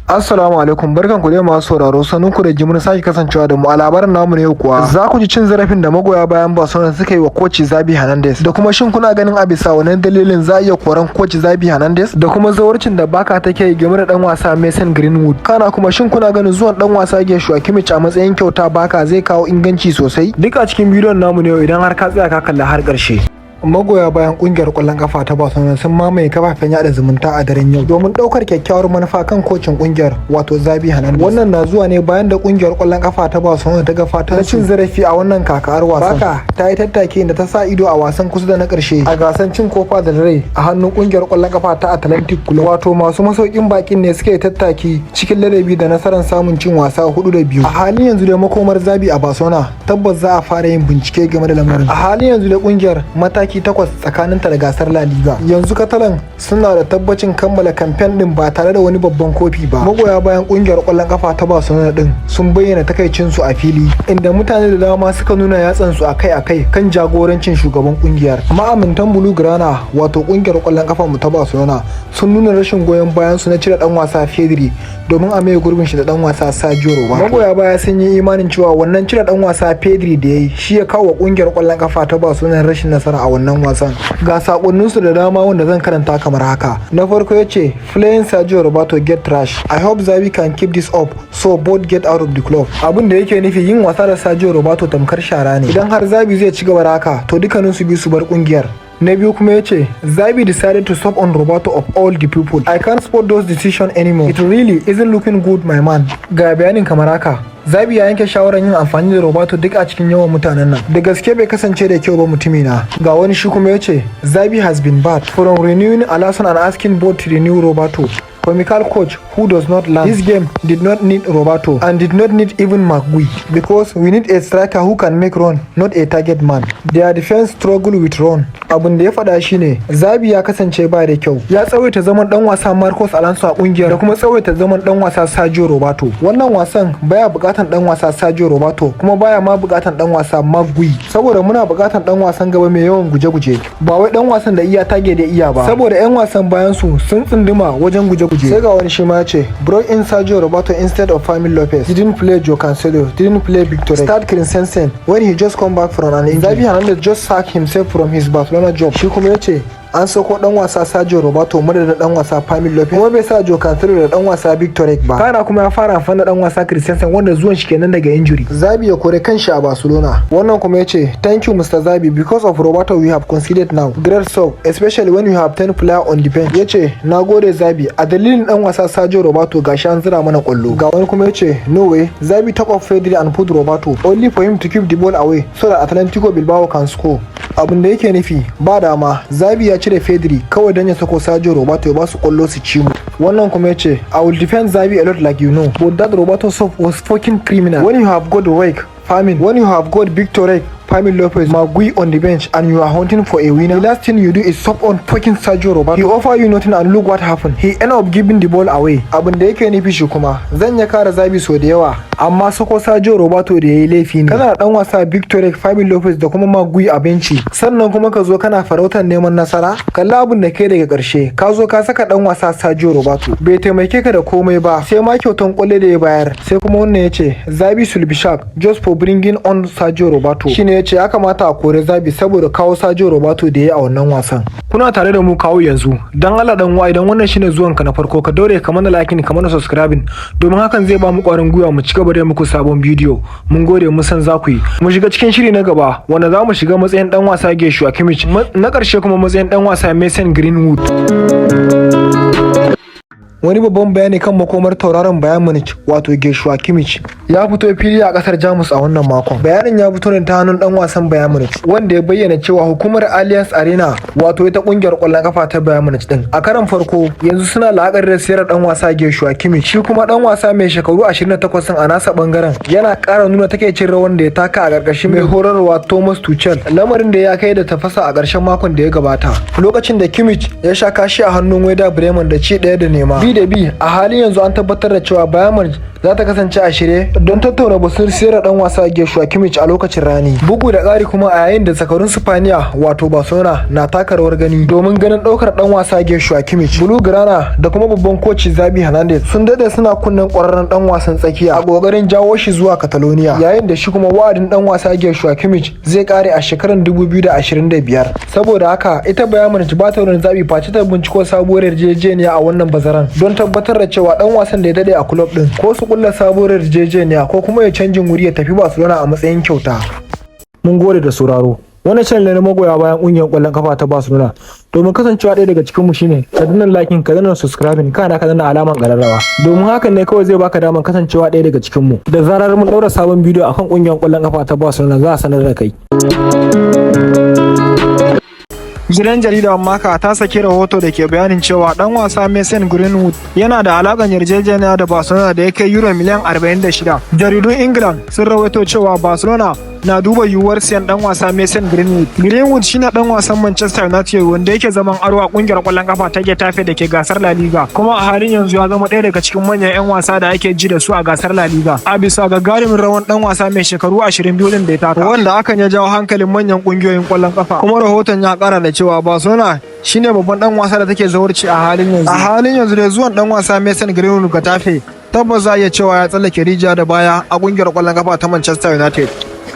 Assalamu alaikum, barkan ku dai masu sauraro, sannun ku da jimurin sake kasancewa da mu. A labarin namu ne yau kuwa, za ku ji cin zarafin da magoya bayan Barcelona suka yi wa koci Xavi Hernandez, da kuma shin kuna ganin a bisa wannan dalilin za a iya koran koci Xavi Hernandez, da kuma zawarcin da Barca take yi game da dan wasa Mason Greenwood. Kana kuma, shin kuna ganin zuwan dan wasa Joshua Kimmich a matsayin kyauta Barca zai kawo inganci sosai? Duk a cikin bidiyon namu ne yau, idan har ka tsaya ka kalla har ƙarshe. Magoya bayan kungiyar kwallon kafa ta Barcelona sun mamaye kafafen yada zumunta a daren yau domin daukar kyakkyawar manufa kan kocin kungiyar, wato Xavi Hernandez. Wannan na zuwa ne bayan da kungiyar kwallon kafa ta Barcelona ta ga fatan cin zarafi a wannan kakar wasan. Barca ta yi tattaki da ta sa ido a wasan kusa da na karshe a gasan cin Copa del Rey a hannun kungiyar kwallon kafa ta Athletic Club, wato masu masaukin bakin ne suka yi tattaki cikin ladabi da nasarar samun cin wasa 4-2. A halin yanzu da makomar Xavi a Barcelona, tabbas za a fara yin bincike game da lamarin. A halin yanzu da kungiyar mataki 8 tsakaninta da gasar La Liga. Yanzu Catalan suna da tabbacin kammala kamfen din ba tare da wani babban kofi ba. Magoya bayan kungiyar kwallon kafa ta Barcelona din sun bayyana takaicinsu a fili, inda mutane da dama suka nuna yatsansu akai-akai kan jagorancin shugaban kungiyar. Ma'amintan Blaugrana, wato kungiyar kwallon kafa mu ta Barcelona, sun nuna rashin goyon bayan su na cire dan wasa Pedri domin a maye gurbin shi da dan wasa Sergio Roberto. Magoya baya sun yi imanin cewa wannan cire dan wasa Pedri da yayi shi ya kawo kungiyar kwallon kafa ta Barcelona rashin nasara a wannan wasan. Ga sakonninsu da dama wanda zan karanta kamar haka. Na farko ya ce, "Playing Sergio Roberto get trash. I hope Xavi can keep this up so both get out of the club." Abin da yake nufi, yin wasa da Sergio Roberto tamkar shara ne. Idan har Xavi zai ci gaba da haka, to dukkanin su biyu su bar kungiyar. Na biyu kuma ya ce, "Xavi decided to sub on Roberto of all the people. I can't support those decisions anymore. It really isn't looking good, my man." Ga bayanin kamar haka. Xavi ya yanke shawarar yin amfani da Roberto duk a cikin yawan mutanen nan. Da gaske bai kasance da kyau ba, mutumina. Ga wani shi kuma ya ce, "Xavi has been bad from renewing Alonso and asking both to renew Roberto. Comical coach who does not learn. This game did not need Roberto and did not need even Marc Guiu because we need a striker who can make run, not a target man. Their defense struggle with run." Abin da ya faɗa shine Xavi ya kasance ba da kyau. Ya tsawaita zaman dan wasa Marcos Alonso a kungiyar da kuma tsawaita zaman dan wasa Sergio Roberto. Wannan wasan baya bukatan dan wasa Sergio Roberto kuma baya ma bukatan dan wasa Marc Guiu, saboda muna bukatan dan wasan gaba mai yawan guje-guje, ba wai dan wasan da iya tage da iya ba, saboda yan wasan bayan su sun tsunduma wajen guje-guje. Sai ga wani shi ma ya ce, "Brought in Sergio Roberto instead of Fermin Lopez. Didn't play Joao Cancelo, didn't play Victor. Start Christensen when he just come back from an injury. Xavi Hernandez just sacked himself from his Barcelona job." Shi kuma ya ce an sako dan wasa Sergio Roberto madadin dan wasa Fermin Lopez, kuma bai sa Joao Cancelo da dan wasa Victor ba. Kana kuma ya fara amfani da dan wasa Christensen wanda zuwan shi kenan daga injury. Xavi ya kore kanshi a Barcelona. Wannan kuma ya ce, "Thank you, Mr. Xavi. Because of Roberto we have conceded now. Great sub, especially when you have 10 player on the bench." Yace, "Nagode Xavi, a dalilin dan wasa Sergio Roberto gashi an zira mana kwallo." Ga wani kuma yace, "No way Xavi took off Pedri and put Roberto only for him to keep the ball away so that Atletico Bilbao can score." Abin da yake nufi, ba dama Xavi ya cire Pedri kawai don ya sako Sergio Roberto ya ba su kwallo su ci mu. Wannan kuma yace, "I will defend Xavi a lot like you know, but that Roberto sub was fucking criminal. When you have got Roig, Fermin, when you have got Victor Roque, Fermin Lopez, Marc Guiu on the bench and you are hunting for a winner, the last thing you do is sub on fucking Sergio Roberto. He offer you nothing and look what happened. He end up giving the ball away." Abin da yake nufi shi kuma, zan ya kara Xavi so da yawa, amma sako Sergio Roberto da yayi laifi ne. Kana da dan wasa Victor Roque, Fermin Lopez da kuma Marc Guiu a benci, sannan kuma ka zo kana farautar neman nasara. Kalla abin da kai daga karshe, ka zo ka saka dan wasa Sergio Roberto, bai taimake ka da komai ba sai ma kyautan kwalle da ya bayar. Sai kuma wannan ya ce, "Xavi should be sacked just for bringing on Sergio Roberto." Shine ya ce ya kamata a kore Xavi saboda kawo Sergio Roberto da ya yi a wannan wasan. Kuna tare da mu kawo yanzu. Dan Allah dan uwa, idan wannan shine zuwan ka na farko, ka daure ka mana liking, ka mana subscribing, domin hakan zai ba mu kwarin gwiwa mu ci gaba da muku sabon bidiyo. Mun gode, mun san za ku yi. Mu shiga cikin shiri na gaba, wanda za mu shiga matsayin dan wasa Joshua Kimmich, na karshe kuma matsayin dan wasa Mason Greenwood. Wani babban bayani kan makomar tauraron Bayern Munich, wato Joshua Kimmich, ya fito fili a kasar Jamus a wannan makon. Bayanin ya fito ne ta hannun dan wasan Bayern Munich, wanda ya bayyana cewa hukumar Allianz Arena, wato ita kungiyar kwallon kafa ta Bayern Munich din, a karon farko yanzu suna la'akari da sayar dan wasa Joshua Kimmich. Shi kuma dan wasa mai shekaru 28 a nasa bangaren yana ƙara nuna takaicin rawan da ya taka a ƙarƙashin mai horarwa Thomas Tuchel, lamarin da ya kai da tafasa a ƙarshen makon da ya gabata, lokacin da Kimmich ya sha kashi a hannun Werder Bremen da ci 1-0. Bi da bi, a halin yanzu an tabbatar da cewa Bayern Munich za ta kasance a shirye don tattauna batun sayar da dan wasa Joshua Kimmich a lokacin rani. Bugu da ƙari kuma, a yayin da zakarun Spaniya wato Barcelona na taka rawar gani domin ganin ɗaukar dan wasa Joshua Kimmich, Blaugrana da kuma babban koci Xavi Hernandez sun dade suna kunnen ƙwararren dan wasan tsakiya a ƙoƙarin jawo shi zuwa Catalonia, yayin da shi kuma wa'adin dan wasa Joshua Kimmich zai kare a shekarar 2025. Saboda haka ita Bayern Munich ba ta wani zabi face ta binciko sabuwar yarjejeniya a wannan bazaran don tabbatar da cewa dan wasan da ya dade a club din, ko su kulla sabuwar yarjejeniya ko kuma ya canjin wuri ya tafi Barcelona a matsayin kyauta. Mun gode da sauraro. Wannan channel ne na magoya bayan kungiyar kwallon kafa ta Barcelona. Domin kasancewa ɗaya daga cikin mu shine ka danna liking, ka danna subscribing, kana ka danna alaman ƙararrawa. Domin hakan ne kawai zai baka damar kasancewa ɗaya daga cikin mu. Da zarar mun ɗaura sabon bidiyo akan kungiyar kwallon kafa ta Barcelona, za a sanar da kai. Gidan jaridar Marca ta saki rahoto da ke bayanin cewa dan wasa Mason Greenwood yana da alakan yarjejeniya da Barcelona da ya kai euro miliyan 46. Jaridun England sun rawaito cewa Barcelona na duba yiwuwar siyan dan wasa Mason Greenwood. Greenwood shine dan wasan Manchester United wanda yake zaman aro a kungiyar kwallon kafa ta Getafe da ke gasar La Liga. Kuma a halin yanzu ya zama ɗaya daga cikin manyan 'yan wasa da ake ji da su a gasar La Liga. A bisa gagarumin rawan dan wasa mai shekaru 22 din da ya taka, wanda hakan ya jawo hankalin manyan kungiyoyin kwallon kafa. Kuma rahoton ya kara da cewa Barcelona shine babban dan wasa da take zawarci a halin yanzu. A halin yanzu dai zuwan dan wasa Mason Greenwood Getafe tabbas za iya cewa ya tsallake rijiya da baya a kungiyar kwallon kafa ta Manchester United.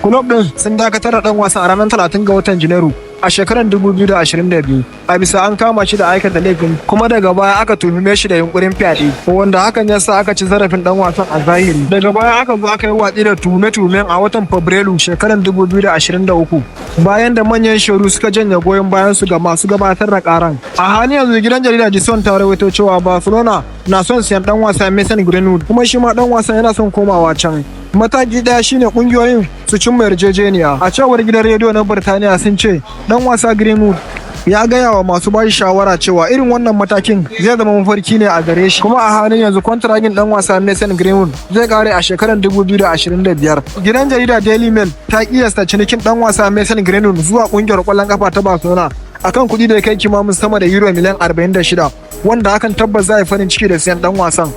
Kulob din sun dakatar da dan wasan a ranar 30 ga watan Janairu a shekarar 2022 a bisa an kama shi da aikata laifin, kuma daga baya aka tuhume shi da yunkurin fyaɗe, wanda hakan ya sa aka ci zarafin dan wasan a zahiri. Daga baya aka zo aka yi watsi da tuhume-tuhumen a watan Fabrairu shekarar 2023, bayan da manyan shaidu suka janye goyon bayan su ga masu gabatar da karan. A halin yanzu gidan jarida DAZN ta rawaito cewa Barcelona na son siyan dan wasa Mason Greenwood, kuma shi ma dan wasan yana son komawa can. Mataki daya shine kungiyoyin su cimma yarjejeniya. A cewar gidan rediyo na Birtaniya, sun ce dan wasa Greenwood ya gaya wa masu bashi shawara cewa irin wannan matakin zai zama mafarki ne a gare shi. Kuma a halin yanzu kwantaragin dan wasa Mason Greenwood zai kare a shekarar 2025. Gidan jarida Daily Mail ta kiyasta cinikin dan wasa Mason Greenwood zuwa kungiyar kwallon kafa ta Barcelona akan kuɗi da ya kai kimanin sama da euro miliyan 46, wanda hakan tabbas za a yi farin ciki da siyan dan wasan.